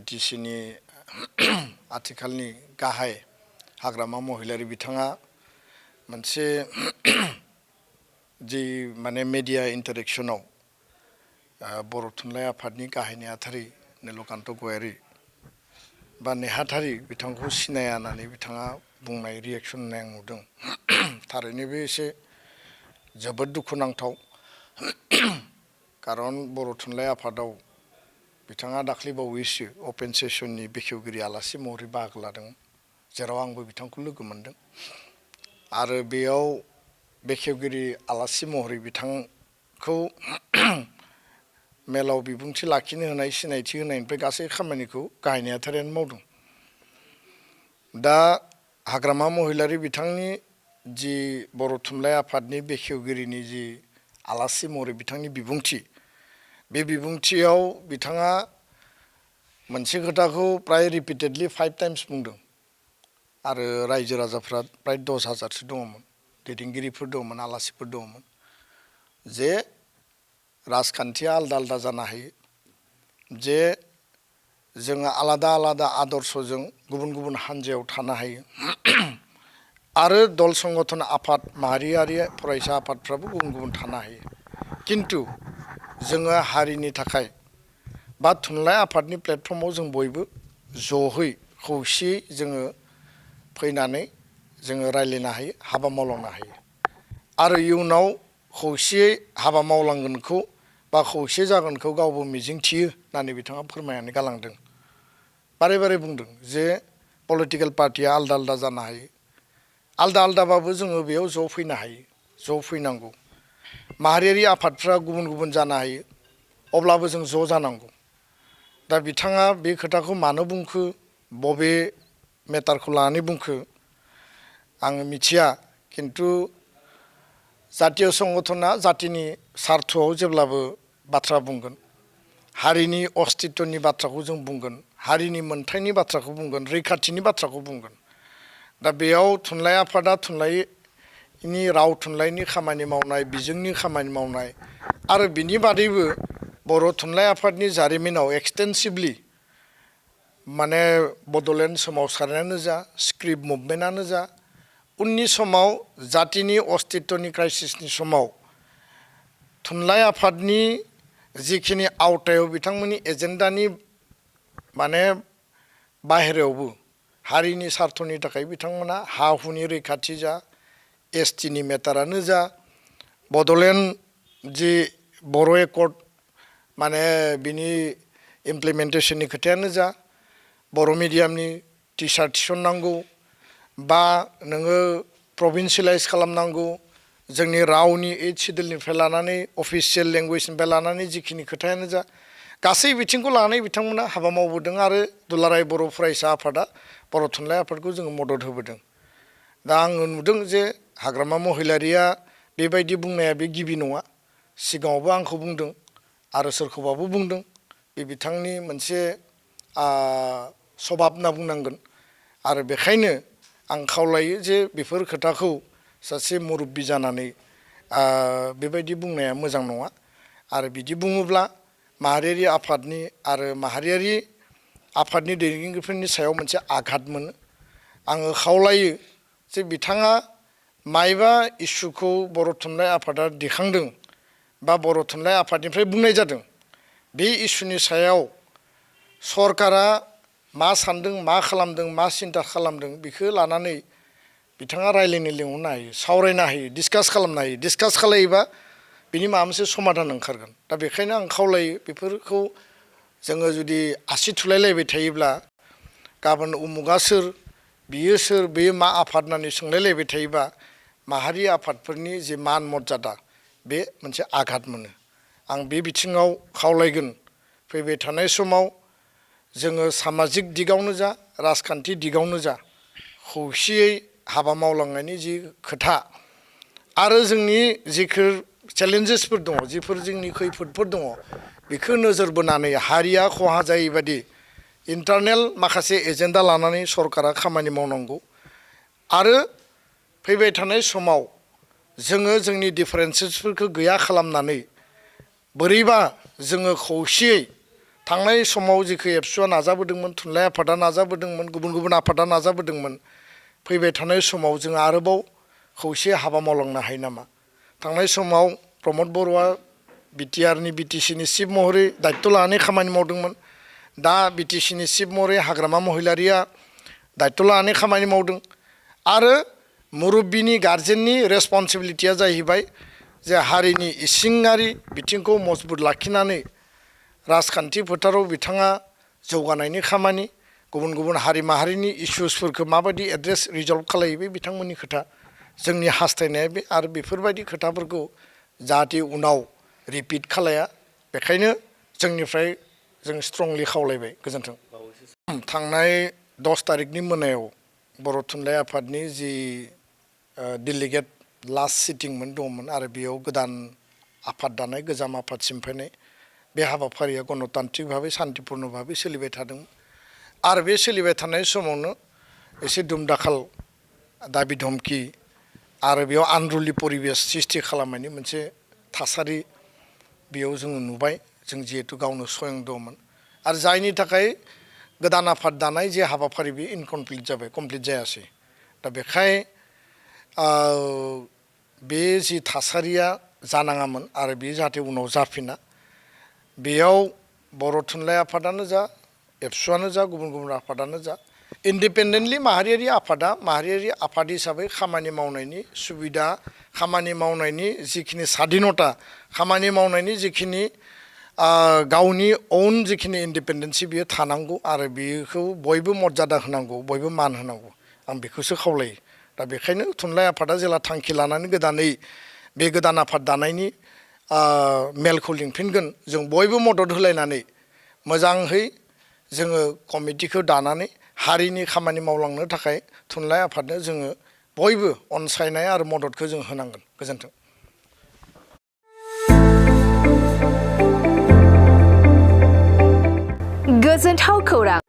BTCनि आथिखालनि गाहाय हाग्रामा महिलारि बिथाङा मोनसे जि माने मिडिया इन्टारेक्शनाव बर' थुनलाइ आफादनि गाहाय नेहाथारि नीलकान्त गयारी बा नेहाथारि बिथांखौ सिनाया होननानै बिथाङा बुंनाय रिएक्शन होनाय आं नुदों। थारैनो बे एसे जोबोद दुखुनांथाव। खारन बर' थुनलाइ आफादाव बिथाङा दाख्लैबावैसो अपेन सेसननि बेखेवगिरि आलासि महरै बाहागो लादों, जेराव आंबो बिथांखौ लोगो मोनदों। आरो बेयाव बेखेवगिरि आलासि महरै बिथांखौ मेलाव बिबुंथि लाखिनो होनाय, सिनायथि होनायनिफ्राय गासै खामानिखौ गाहाय नेहाथारियानो मावदों। दा हाग्रामा महिलारि बिथांनि जि बर' थुनलाइ आफादनि बेखेवगिरिनि जि आलासि महरै बिथांनि बिबुंथि, बे बिबुंथियाव बिथाङा मोनसे खोथाखौ प्राय रिपिटेडलि 5 टाइम्स बुंदों। आरो रायजो राजाफ्रा प्राय 10,000सो दङमोन, दैदेनगिरिफोर दङमोन, आलासिफोर दङमोन, जे राजखान्थिया आलदा आलदा जानो हायो, जे जोङो आलादा आलादा आदर्शजों गुबुन गुबुन हान्जायाव थानो हायो, आरो दल संगठन आफाद माहारियारि फरायसा आफादफ्राबो गुबुन गुबुन थानो हायो। किन्तु जोङो हारिनि थाखाय बा थुनलाइ आफादनि प्लेटफर्माव जों बयबो ज'है खौसेयै जोङो फैनानै जोङो रायज्लायनो हायो, हाबा मावलांनो हायो। आरो इयुनाव खौसेयै हाबा मावलांगोनखौ बा खौसे जागोनखौ गावबो मिजिंथियो होननानै बिथाङा फोरमायनानै गालांदों। बारे बारे बुंदों जे पलिटिकेल पार्टिया आलदा आलदा जानो हायो, आलदा आलदाबाबो जोङो बेयाव ज' फैनो हायो, ज' फैनांगौ। माहारियारि आफादफ्रा गुबुन गुबुन जानो हायो, अब्लाबो जों ज' जानांगौ। दा बिथाङा बे खोथाखौ मानो बुंखो, बबे मेटारखौ लानानै बुंखो आङो मिथिया। किन्तु जातीय संगठना जातिनि सार्थआव जेब्लाबो बाथ्रा बुंगोन, हारिनि अस्तित्वनि बाथ्राखौ जों बुंगोन, हारिनि मोन्थायनि बाथ्राखौ बुंगोन, रैखाथिनि बाथ्राखौ बुंगोन। दा बेयाव थुनलाइ आफादा थुनलाइनि राव थुनलाइनि खामानि मावनाय, बिजोंनि खामानि मावनाय, आरो बिनि बादैबो बर' थुनलाइ आफादनि जारिमिनाव एक्सटेन्सिभलि माने बड'लेण्ड सोमावसारनायानो जा, स्क्रिप्ट मुभमेन्टआनो जा, उननि समाव जातिनि अस्तित्वनि क्राइसिसनि समाव थुनलाइ आफादनि जिखिनि आवथायाव बिथांमोननि एजेन्डानि माने बाहेरायावबो हारिनि सार्थनि थाखाय बिथांमोना हा हुनि रैखाथि जा, एसटिनि मेटारानो जा, बड'लेण्ड जि बर' एकर्ड माने बिनि इमप्लिमेन्टेसननि खोथायानो जा, बर' मिडियामनि टिचार थिसननांगौ, बा नोङो प्रभिन्सियेलाइज खालामनांगौ, जोंनि रावनि 8 सिडुलनिफ्राय लानानै अफिसियेल लेंगुवेजनिफ्राय लानानै जिखिनि खोथायानो जा, गासै बिथिंखौ लानानै बिथांमोना हाबा मावबोदों। आरो दुलाराय बर' फरायसा आफादा बर' थुनलाइ आफादखौ जोङो मदद होबोदों। दा आङो नुदों जे हाग्रामा महिलारिया बेबायदि बुंनाया बे गिबि नङा, सिगाङावबो आंखौ बुंदों आरो सोरखौबाबो बुंदों। बे बिथांनि मोनसे सभाब होनना बुंनांगोन। आरो बेखायनो आं खावलायो जे बेफोर खोथाखौ सासे मुरब्बि जानानै बेबायदि बुंनाया मोजां नङा। आरो बिदि बुङोब्ला माहारियारि आफादनि आरो माहारियारि आफादनि दैदेनगिरिफोरनि सायाव मोनसे आघात मोनो। आङो खावलायो जे बिथाङा मायबा इसुखौ बर' थुनलाइ आफादा दैखांदों बा बर' थुनलाइ आफादनिफ्राय बुंनाय जादों, बे इसुनि सायाव सरकारा मा सान्दों, मा खालामदों, मा सिन्था खालामदों, बेखौ लानानै बिथाङा रायज्लायनो लिंहरनो हायो, सावरायनो हायो, डिसकास खालामनो हायो। डिसकास खालायोबा बिनि माबा मोनसे समाधान ओंखारगोन। दा बेखायनो आं खावलायो बेफोरखौ जोङो जुदि आसि थुलायलायबाय थायोब्ला, गाबोन उमुगा सोर, बियो सोर, बेयो मा आफाद होननानै सोंलायलायबाय थायोबा माहारि आफादफोरनि जि मान मर्यादा बे मोनसे आघात मोनो। आं बे बिथिङाव खावलायगोन फैबाय थानाय समाव जोङो सामाजिक दिगावनो जा, राजखान्थि दिगावनो जा, खौसेयै हाबा मावलांनायनि जि खोथा आरो जोंनि जिफोर चेलेन्जेसफोर दङ, जिफोर जोंनि खैफोदफोर दङ, बेखौ नोजोर बोनानै हारिया खहा जायैबादि इन्टारनेल माखासे एजेन्डा लानानै सरकारा खामानि मावनांगौ। आरो फैबाय थानाय समाव जोङो जोंनि डिफारेन्सेसफोरखौ गैया खालामनानै बोरैबा जोङो खौसेयै थांनाय समाव जेखौ एबसुआ नाजाबोदोंमोन थुनलाइ आफादा नाजाबोदोंमोन गुबुन आफादा नाजाबोदोंमोन फैबाय थानाय समाव जों आरोबाव खौसे हाबा मावलांनो हायो नामा थांनाय समाव प्रमद बर'आ बिटिआरनि बिटिसिनि चिफ महरै दायित्व लानानै खामानि मावदोंमोन दा बिटिसिनि चिफ महरै हाग्रामा महिलारिया दायित्व लानानै खामानि मावदों आरो मुरब्बीनि गार्जेननि रेसपन्सिबिलिटिया जाहैबाय जे हारिनि इसिङारि बिथिंखौ मजबुत लाखिनानै राजखान्थि फोथाराव बिथाङा जौगानायनि खामानि गुबुन हारि माहारिनि इस्युसफोरखौ माबायदि एड्रेस रिजल्भ खालायो बे बिथांमोननि खोथा जोंनि हास्थायनाया बे आरो बेफोरबायदि खोथाफोरखौ जाहाथे उनाव रिपिट खालाया बेखायनो जोंनिफ्राय जों स्ट्रंलि खावलायबाय गोजोन्थों थांनाय 10 तारिखनि मोनायाव बर' थुनलाइ आफादनि जि डेलिगेट लास्ट सिटिंमोन दंमोन आरो बेयाव गोदान आफाद दानाय गोजाम आफाद सिमफायनाय बे हाबाफारिया गणतान्त्रिक भाबै शान्तिपूर्ण भाबै सोलिबाय थादों आरो बे सोलिबाय थानाय समावनो एसे दुमदाखाल दाबि धमकी आरो बेयाव आनरुलि परिबेस सृष्टि खालामनायनि मोनसे थासारि बेयाव जोङो नुबाय जों जिहेतु गावनो स्वयं दंमोन आरो जायनि थाखाय गोदान आफाद दानाय जे हाबाफारि बे इनकमप्लिट जाबाय कमप्लिट जायासै दा बेखाय बे जि थासारिया जानाङामोन आरो बे जाहाथे उनाव जाफिना बेयाव बर' थुनलाइ आफादानो जा एबसुआनो जा गुबुन आफादानो जा इन्डिपेन्डेन्टलि माहारियारि आफाद हिसाबै खामानि मावनायनि सुबिदा खामानि मावनायनि जिखिनि स्वाधीनता खामानि मावनायनि जिखिनि गावनि ओन जिखिनि इन्डिपेन्डेन्सि बियो थानांगौ आरो बेखौ बयबो मर्यादा होनांगौ बयबो मान होनांगौ आं बेखौसो खावलायो दा बेखायनो थुनलाइ आफादा जेला थांखि लानानै गोदानै बे गोदान आफाद दानायनि मेलखौ लिंफिनगोन जों बयबो मदद होलायनानै मोजाङै जोङो कमिटिखौ दानानै हारिनि खामानि मावलांनो थाखाय थुनलाइ आफादनो जोङो बयबो अनसायनाय आरो मददखौ जों होनांगोन गोजोन्थों गोजोनथाव खौरां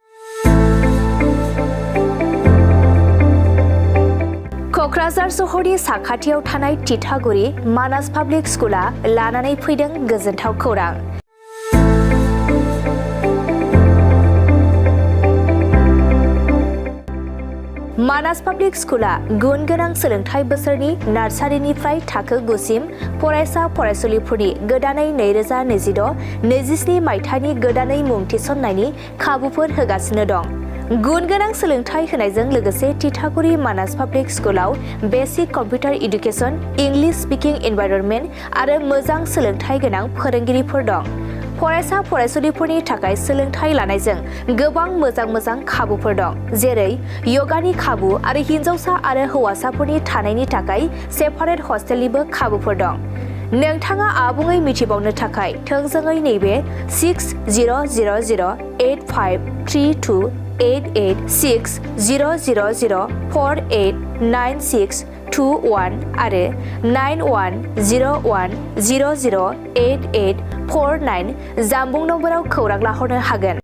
क'क्राझार सहरनि साखाथियाव थानाय तितागुरि मानास पाब्लिक स्कुला लानानै फैदों गोजोनथाव खौरां मानास पाब्लिक स्कुला गुन गोनां सोलोंथाइ बोसोरनि नार्सारिनिफ्राय थाखो 9 सिम फरायसा फरायसुलिफोरनि गोदानै 2026-27 मायथाइनि गोदानै मुं थिसननायनि खाबुफोर होगासिनो दं गुन गोनां सोलोंथाइ होनायजों लोगोसे तितागुरि मानास पाब्लिक स्कुलाव basic computer education English speaking environment आरो मोजां सोलोंथाइ गोनां फोरोंगिरिफोर दं फरायसा फरायसुलिफोरनि थाखाय सोलोंथाइ लानायजों गोबां मोजां खाबुफोर दं जेरै योगानि खाबु आरो हिन्जावसा आरो हौवासाफोरनि थानायनि थाखाय सेपारेट हस्टेलनिबो खाबुफोर दं नोंथाङा आबुङै मिथिबावनो थाखाय थोंजोङै नैबे 60008532886000489621 आरो 9101008849 जानबुं नम्बराव खौरां लाहरनो हागोन